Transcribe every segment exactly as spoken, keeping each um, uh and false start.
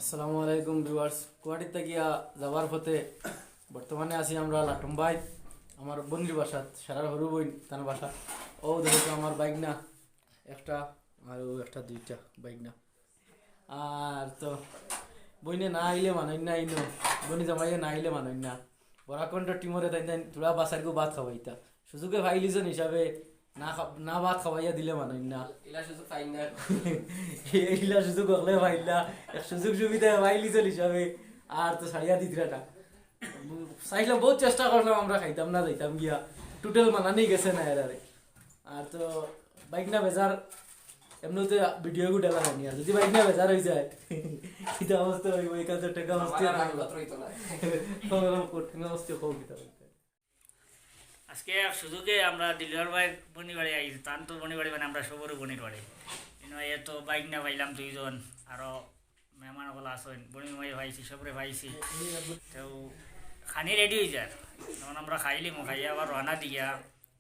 আসসালামু আলাইকুম ভিউয়ার্স। গুয়াহাটিত থাকিয়া যাবার পথে বর্তমানে আছি আমরা লাটুমবাইত, আমার বইনর বাসাত, সারার হুরু বইন তান বাসাত। অউ দেখো তো আমার বাইগনা একটা, আর অউ একটা দুইটা বাইগনা। আর তো বইনে না আইলে মানইন না, ইনো বইনি জামাইয়ে না আইলে মানইন না। বরাকণ্ঠ টিমরে তাইন তাইন থুড়া বাসারগু ভাত খাওয়াইতা, সুযোগে পাইলিছইন হিসাবে না খা-, না ভাত খাওয়াইয়া দিলে মানইন না। ইলা সুযোগ পাইন না। ইলা সুযোগ হকলে পাইলা, এক সুযোগ সুবিধা পাইলিছইন হিসাবে, আর তো ছাড়িয়া দিতরা না। চাইলাম, বহুত চেষ্টা করলাম আমরা খাইতাম না, যাইতাম গিয়া, টোটাল মানানি গেছে না এরারে। আর তো বাইগনা বেজার, এমনিতে ভিডিও গুটা লাগানি, আর যদি বাইগনা বেজার অই যায়, কিতা অবস্থা অইবো, এই কাজে টেকা অবস্থা আমার আর অইবো। হাত রইতো না। টেকা অবস্থা কম কিতা অইতো। আজকে এক সুযোগে আমরা দিলওয়ার ভাইর বইনর বাড়ি আইছি, তান তো বইনর বাড়ি মানে আমরা সবরও বইনর বাড়ি। কিন্তু এ তো বাইগনা পাইলাম দুইজন, আরো মেহমান অকল আছইন, বইনর বাড়ি পাইছি, সবরে পাইছি। তো খানি রেডি অই যার, তখন আমরা খাইলিমু, খাইয়া আবার রওনা দিয়া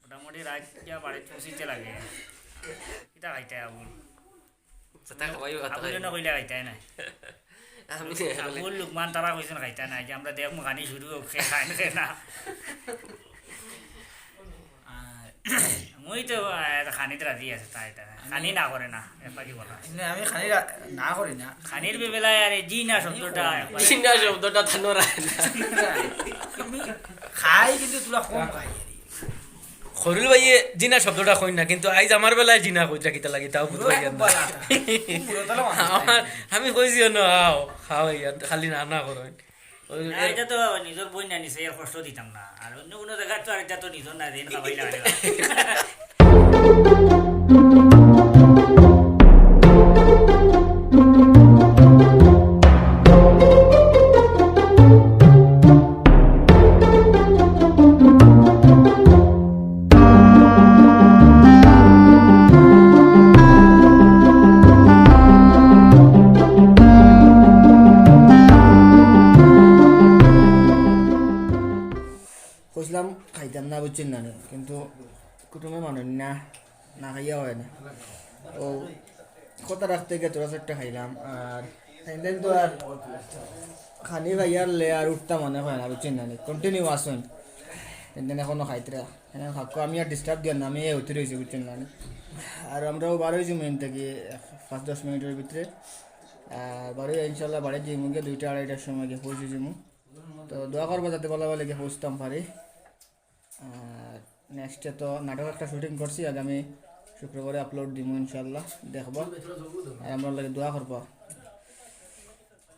মোটামুটি রাইত গিয়া বাড়িত পৌঁছিতে লাগে। কিতা খাইতে আবুল? কথা কইও, কথা আবুল কইও। না কইলে খাইতে নাই। আমি আবুল, লুকমান তারা কইছইন খাইতে নাই, যে আমরা দেখমু খানি শুরু হোক, কে খায় না, কে না। আর মুই তো, আহ, খানিত রাজি আছে, তাই, তাই। খানি না করে না, এরপর কি বলা? না, আমি খানি রা-, না করি না। খানির বেলায় আরে জি না শব্দটা একবারে জি না শব্দটা থানো রায় না। আমি খাই, কিন্তু তুলা কম খাই। খরুল ভাইয়ে জি না শব্দটা কইন না, কিন্তু আইজ আমার বেলায় জি না কইরা কিতা লাগি, তাও বুঝ পাইয়ার না। আমার, আমি কইছি না, আও, খাও, ইয়া, খালি না, না করো। ওই, না, এটা তো নিজর বইন না নিছে, এর কষ্ট দিতাম না। আর অন্য কোনো জায়গার তো আর এটা তো নিজর না, ঋণ খাবাই লাগে। কইছিলাম খাইতাম না, বুঝছইন না নি? কিন্তু কুটুমে মানইন না, না খাইয়া অয় না। ও কথা রাখতে গিয়া থুড়া ছোট্ট খাইলাম, আর হেনদেন তো আর খানি খাইয়ার লে আর উঠতা মনে অয় না, বুঝছইন না নি? কন্টিনিউ আছইন, হেনদেন এখনো খাইতরা। হেন কাকু আমি আর ডিস্টার্ব দিয়ার না, আমি এই উঠি রইছি, বুঝছইন না নি? আর আমরাও বার অইছি মিনিট থাকি পাঁচ দশ মিনিটর ভিতরে। আর বাড়ি ইনশাল্লাহ বাড়িত যাইমু গিয়া দুইটা আড়াইটার সময় গিয়া পৌঁছি যাইমু। তো দোয়া করবা যাতে ভালা ভালা গিয়া পৌঁছতাম পারি। আর নেক্সটে তো নাটক একটা শুটিং করছি, আগামী শুক্রবারে আপলোড দিমু ইনশাল্লাহ, দেখবা। আর আমরার লাগি দোয়া করবা।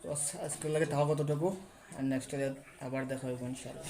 তো আজ-, আজকের লাগি থাকো কতটুকু, আর নেক্সটে আবার দেখা অইবো ইনশাল্লাহ।